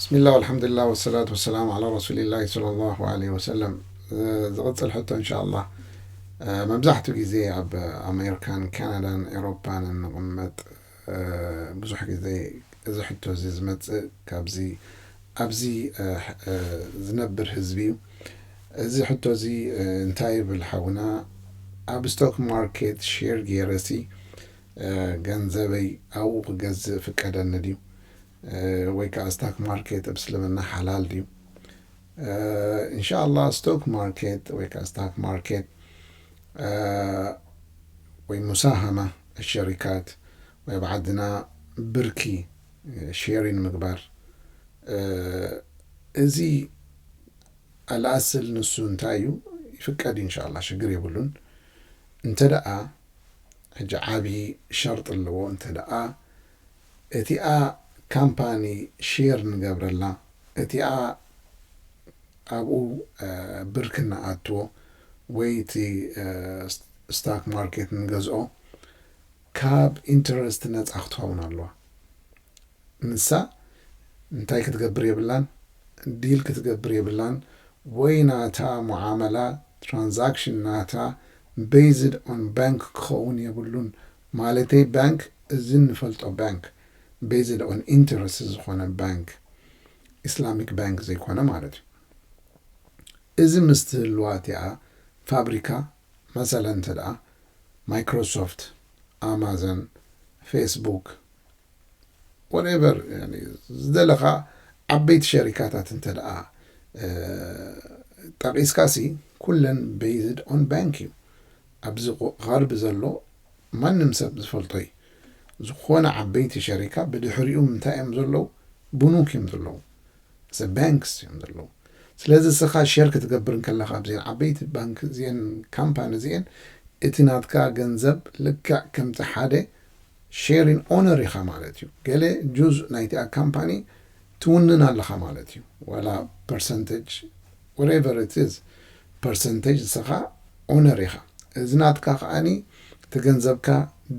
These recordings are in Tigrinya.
ብስሚላህ ወልሓምዱሊላህ ወሰላቱ ወሰላም ዓላ ረሱሊላህ ሰለላሁ ዓለይሂ ወሰለም። ዝቕፅል ሕቶ እንሻላ። መብዛሕትኡ ግዜ ኣብ ኣሜሪካን ካናዳን ኤሮፓን እንቕመጥ ብዙሕ ግዜ እዚ ሕቶ እዚ ዝመፅእ ካብዚ ኣብዚ ዝነብር ህዝቢ እዩ። እዚ ሕቶ እዚ እንታይ ይብል ሓውና? ኣብ ስቶክ ማርኬት ሼር ገይረሲ ገንዘበይ ኣብኡ ክገዝእ ፍቀደኒ ድዩ? ወይ ከዓ ስታክ ማርኬት ኣብ እስልምና ሓላል ድዩ? እንሻላ ስቶክ ማርኬት ወይ ከዓ ስታክ ማርኬት ወይ ሙሳሃማ ሸሪካት ወይ ኣብ ዓድና ብርኪ ሼሪን ምግባር እዚ ኣልኣስል ንሱ እንታይ እዩ? ይፍቀድ እንሻላ ሽግር የብሉን። እንተ ደኣ ሕጂ ዓብዪ ሸርጢ ኣለዎ። እንተ ደኣ እቲኣ ካምፓኒ ሼር ንገብረላ እቲኣ ኣብኡ ብርክ ንኣትዎ ወይ እቲ ስታክ ማርኬት ንገዝኦ ካብ ኢንተረስት ነፃ ክትኸውን ኣለዋ። ንሳ እንታይ ክትገብር የብላን፣ ዲል ክትገብር የብላን ወይ ናታ ሙዓመላ ትራንዛክሽን ናታ based on ባንክ ክኸውን የብሉን። ማለተይ ባንክ እዚ እንፈልጦ ባንክ based on ኢንተረስት ዝኾነ ባንክ ኢስላሚክ ባንክ ዘይኮነ ማለት እዩ። እዚ ምስ ትህልዋ እቲኣ ፋብሪካ መሰለ እንተ ደኣ ማይክሮሶፍት፣ ኣማዞን፣ ፌስቡክ whatever ዝደለኻ ዓበይቲ ሸሪካታት እንተ ደኣ ጠቒስካ ሲ ኩለን based on ባንክ እዩ። ኣብዚ ቐርቢ ዘሎ ማንም ሰብ ዝፈልጦ እዩ። ዝኾነ ዓበይቲ ሸሪካ ብድሕሪኡ እንታይ እዮም ዘለዉ? ብኑክ እዮም ዘለዉ። ዘ ባንክስ እዮም ዘለዉ። ስለዚ እስኻ ሸር ክትገብር እንከለኻ ኣብዚአን ዓበይቲ ባንክ እዚአን ካምፓኒ እዚአን እቲ ናትካ ገንዘብ ልክዕ ከምቲ ሓደ ሼሪን ኦነር ኢኻ ማለት እዩ። ገለ ጁዝ ናይቲኣ ካምፓኒ ትውንን ኣለኻ ማለት እዩ። ዋላ ፐርሰንቴጅ whatever it is ፐርሰንቴጅ እስኻ ኦነር ኢኻ። እዚ ናትካ ከዓኒ እቲ ገንዘብካ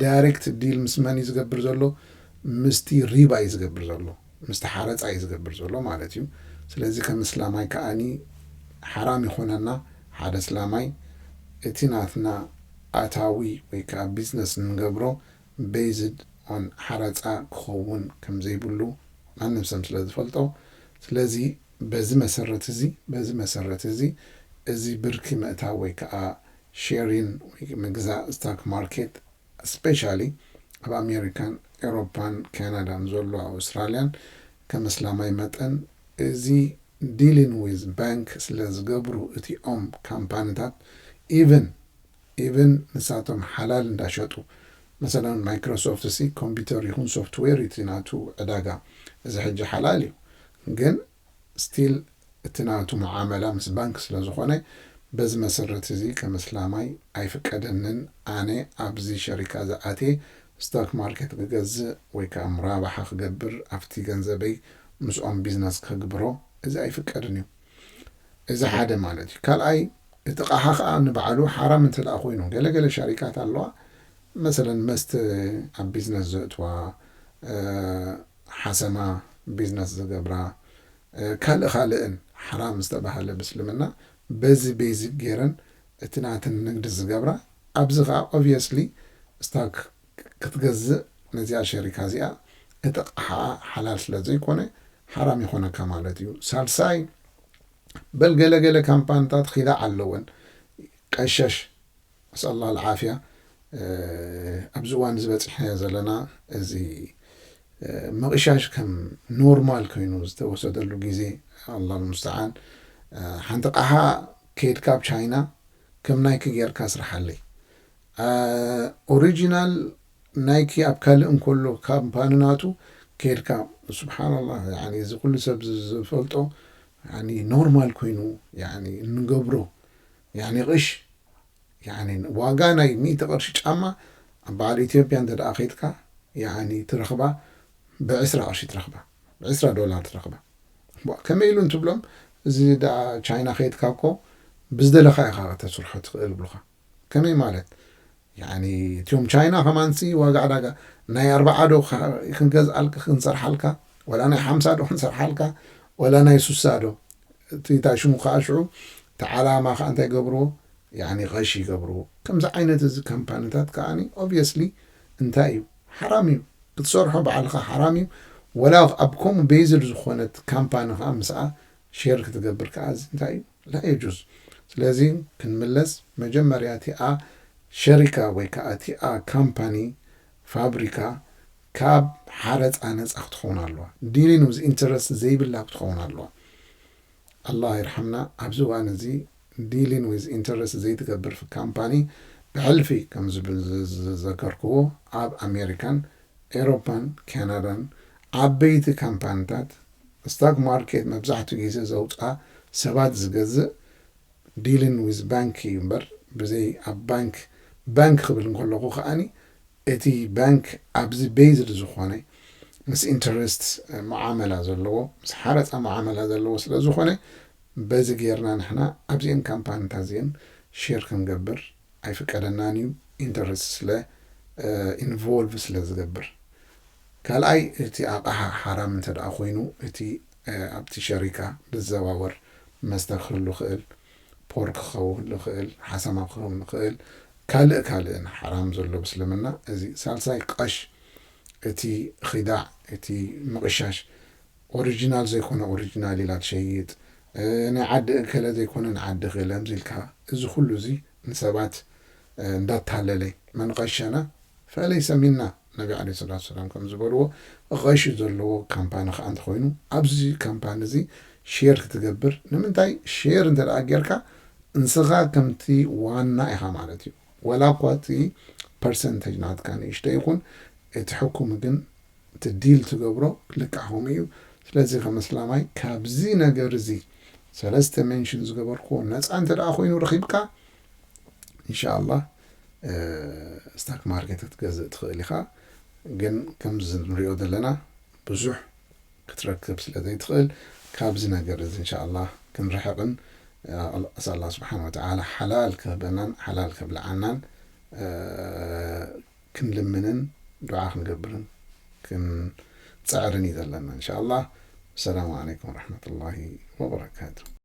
ዳይሬክት ዲል ምስ መን እዩ ዝገብር ዘሎ? ምስቲ ሪባ እዩ ዝገብር ዘሎ፣ ምስቲ ሓረፃ እዩ ዝገብር ዘሎ ማለት እዩ። ስለዚ ከም እስላማይ ከዓኒ ሓራም ይኾነና ሓደ እስላማይ እቲ ናትና ኣታዊ ወይ ከዓ ቢዝነስ እንገብሮ based on ሓረፃ ክኸውን ከም ዘይብሉ ማንም ሰብ ስለ ዝፈልጦ። ስለዚ በዚ መሰረት እዚ በዚ መሰረት እዚ እዚ ብርኪ ምእታው ወይ ከዓ ሼሪን ወይ ምግዛእ ስታክ ማርኬት especially ኣብ ኣሜሪካን ኤሮፓን ካናዳን ዘሎ ኣውስትራልያን ከም እስላማይ መጠን እዚ dealing with ባንክ ስለ ዝገብሩ እቲኦም ካምፓኒታት even even ንሳቶም ሓላል እንዳሸጡ መሰለን ማይክሮሶፍት ሲ ኮምፒውተር ይኹን ሶፍትዌር እቲ ናቱ ዕዳጋ እዚ ሕጂ ሓላል እዩ ግን still እቲ ናቱ መዓመላ ምስ ባንክ ስለ ዝኾነ በዚ መሰረት እዚ ከም እስላማይ ኣይፍቀደንን ኣነ ኣብዚ ሸሪካ ዝኣትየ ስቶክ ማርኬት ክገዝእ ወይ ከዓ ምራባሓ ክገብር ኣብቲ ገንዘበይ ምስኦም ቢዝነስ ክግብሮ እዚ ኣይፍቀድን እዩ። እዚ ሓደ ማለት እዩ። ካልኣይ እቲ ቃሓ ከዓ ንባዕሉ ሓራም እንተ ደኣ ኮይኑ ገለገለ ሸሪካት ኣለዋ መሰለን መስተ ኣብ ቢዝነስ ዘእትዋ ሓሰማ ቢዝነስ ዝገብራ ካልእ ካልእን ሓራም ዝተባሃለ ብእስልምና በዚ ቤዚክ ገይረን እቲ ናተን ንግዲ ዝገብራ ኣብዚ ከዓ obviously ስታክ ክትገዝእ ነዚኣ ሸሪካ እዚኣ እቲ ቃሓ ሓላል ስለ ዘይኮነ ሓራም ይኾነካ ማለት እዩ። ሳልሳይ በል ገለገለ ካምፓንታት ኺዳዕ ኣለወን ቀሸሽ ነስኣላህ ልዓፍያ ኣብዚ እዋን እዚ በፂሕናዮ ዘለና እዚ ምቕሻሽ ከም ኖርማል ኮይኑ ዝተወሰደሉ ግዜ ኣላ ልሙስተዓን ሓንቲ ቃሓ ከይድካ ኣብ ቻይና ከም ናይኪ ጌርካ ስርሓለይ ኦሪጂናል ናይኪ ኣብ ካልእ እንከሎ ካምፓኒ ናቱ ከይድካ ስብሓንላህ እዚ ኩሉ ሰብ ዝፈልጦ ኖርማል ኮይኑ እንገብሮ ቅሽ ዋጋ ናይ ሚእቲ ቅርሺ ጫማ ኣብ በዓል ኢትዮጵያ እንተ ደኣ ከይድካ ትረኽባ ብዕስራ ቅርሺ ትረኽባ ብዕስራ ዶላር ትረኽባ ከመይ ኢሉ እንትብሎም እዚ ደኣ ቻይና ከይድካ እኮ ብዝደለኻ ኢኻ ከተስርሖ ትኽእል ብሉኻ ከመይ ማለት እቲኦም ቻይና ከማንሲ ዋጋ ዕዳጋ ናይ ኣርባዓ ዶ ክንገዝኣልካ ክንሰርሓልካ ወላ ናይ ሓምሳ ዶ ክንሰርሓልካ፣ ወላ ናይ ሱሳ ዶ። እቲ እታ ሽሙ ከዓ ሽዑ፣ እቲ ዓላማ ከዓ እንታይ ይገብርዎ? ያኒ ቐሺ ይገብርዎ። ከምዚ ዓይነት እዚ ካምፓኒታት ከዓ፣ ኦብቪየስሊ፣ እንታይ እዩ? ሓራም እዩ። ክትሰርሖ ባዕልኻ ሓራም እዩ። ወላ ኣብ ከምኡ ቤዝድ ዝኾነት ካምፓኒ ከዓ ምስኣ ሼር ክትገብር ከዓ እዚ እንታይ እዩ? ላ የጁዝ። ስለዚ ክንምለስ፣ መጀመርያ እቲኣ ሸሪካ ወይ ከዓ እቲኣ ካምፓኒ፣ ፋብሪካ፣ ካብ ሓረፃ ነፃ ክትኸውን ኣለዋ። ዲሊን ዊዝ ኢንተረስት ዘይብላ ክትኸውን ኣለዋ። ኣላህ ይርሓምና፣ ኣብዚ እዋን እዚ ዲሊን ዊዝ ኢንተረስት ዘይትገብር ካምፓኒ፣ ብሕልፊ ከም ዝብል ዝ- ዝ- ዝዘከርክዎ፣ ኣብ ኣሜሪካን ኤሮፓን ካናዳን ዓበይቲ ካምፓኒታት፣ ስታክ ማርኬት መብዛሕትኡ ግዜ ዘውፅኣ ሰባት ዝገዝእ፣ ዲሊን ዊዝ ባንክ እዩ እምበር፣ ብዘይ ኣብ ባንክ፣ ባንክ ክብል እንከለኹ ከዓኒ፣ እቲ ባንክ ኣብዚ ቤዝድ ዝኾነ፣ ምስ ኢንተረስት መዓመላ ዘለዎ፣ ምስ ሓረፃ መዓመላ ዘለዎ ስለ ዝኾነ፣ በዚ ጌርና ንሕና ኣብዚአን ካምፓኒታት እዚአን ሼር ክንገብር ኣይፍቀደናን እዩ፣ ኢንተረስት ስለ ኢንቮልቭ ስለ ዝገብር። ካልኣይ፣ እቲ ኣቕሓ ሓራም እንተ ደኣ ኮይኑ፣ እቲ ኣብቲ ሸሪካ ዝዘዋወር መስተ ክህሉ ይኽእል፣ ፖርክ ክኸውን ይኽእል፣ ሓሰማ ክኸውን ይኽእል፣ ካልእ ካልእን ሓራም ዘሎ ብስልምና። እዚ ሳልሳይ፣ ቐሽ፣ እቲ ኺዳዕ፣ እቲ ምቕሻሽ፣ ኦሪጂናል ዘይኮነ ኦሪጂናል ኢላ ትሸይጥ፣ ናይ ዓዲ እከለ ዘይኮነ ንዓዲ እከለ ምዚ ኢልካ፣ እዚ ኩሉ እዚ ንሰባት እንዳታለለ፣ መን ቐሸና ፈለይሰ ሚና፣ ነቢ ዓለይሂ ሰላቱ ሰላም ከም ዝበልዎ፣ ቐሺ ዘለዎ ካምፓኒ ከዓ እንተኾይኑ፣ ኣብዚ ካምፓኒ እዚ ሼር ክትገብር። ንምንታይ? ሼር እንተ ደኣ ጌርካ፣ ንስኻ ከምቲ ዋና ኢኻ ማለት እዩ። ወላ እኳ እቲ ፐርሰንቴጅ ናትካ ንእሽቶ ይኹን፣ እቲ ሕኩም ግን እቲ ዲል ትገብሮ ልክዕ ከምኡ እዩ። ስለዚ ከም እስላማይ ካብዚ ነገር እዚ ሰለስተ ሜንሽን ዝገበርክዎ ነፃ እንተ ደኣ ኮይኑ ረኺብካ፣ ኢንሻኣላህ ስታክ ማርኬት ክትገዝእ ትኽእል ኢኻ። ግን ከምዚ ንሪኦ ዘለና ብዙሕ ክትረክብ ስለ ዘይትኽእል ካብዚ ነገር እዚ ኢንሻኣላህ ክንርሕቕን ኣስኣላ ስብሓን ወተዓላ ሓላል ክህበናን ሓላል ከብልዓናን ክንልምንን ዱዓ ክንገብርን ክንፅዕርን እዩ ዘለና ኢንሻኣላህ። ሰላሙ ዓለይኩም ወረሕመቱላሂ ወበረካቱ።